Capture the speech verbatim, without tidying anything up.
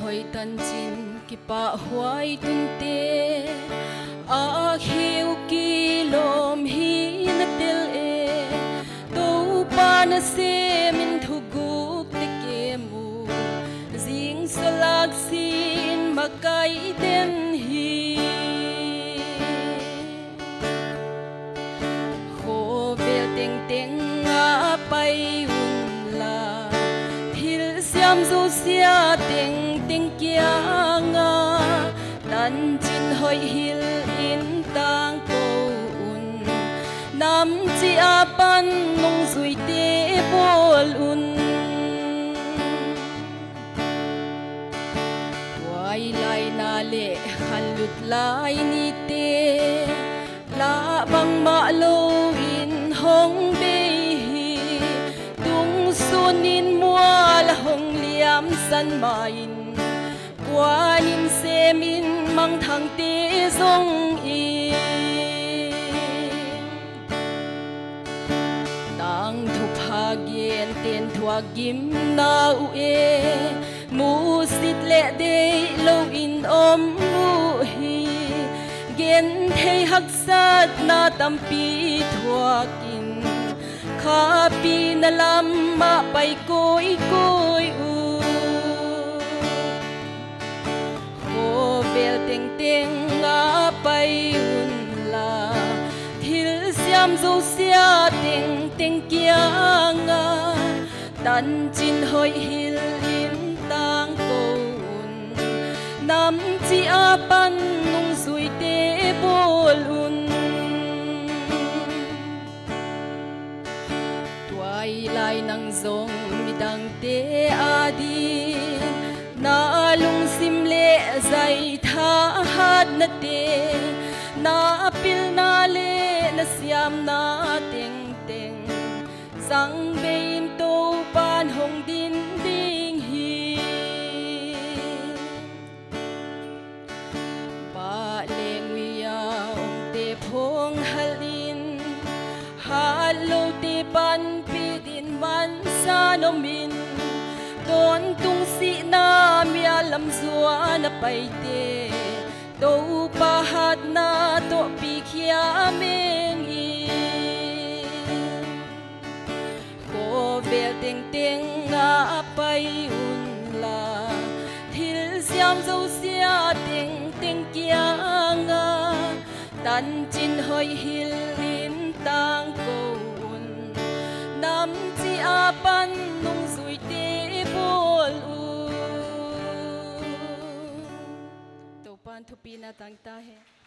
Hoih tancin kipahhuai tunte, a khiu kilawm hi na tel e. Topa nasemin thugukte kem uh, zingsualak sin makaih den hi. Khawvel tengteng ah pai unla, thilsiam zosia tengteng kiangah tancin hoih hilhin tangko un. Namci a pan nungzuite bawl un. Tuailai na le khanlut lai nite, lah bangmah loin hong bei hi. Tungsunin mual hong liamsan mahin, kuanin semin mangthangte zong in. Tangthu pha genten thuak gimna uh e, musit le deih loin om uh hi. Genthei haksatna tampi thuakin, khapina lamah pai kawikawi uh. Khawvel tengteng ah pai unla, thilsiam zosia tengteng kiangah tancin hoih hilhin tangko un. Namci a pan nungzuite bawl un. Tuailai nang zong midangte ading na lungsim le zaitha hatnate, na pilna le na siamna tengteng zang bei in, Topan hong din ding hi. Pahleng ui-a omte phawng halhin, hatlote panpih din mansan omin, tawntung sihna mial lam zuan a paite, Topa hatna tawh pikhia meng in. Khawvel tengteng ah pai unla, thilsiam zosia tengteng kiangah tancin hoih hilhin tangko un. Namci a pan nungzuite bawl un. Topan thupina tangta hen.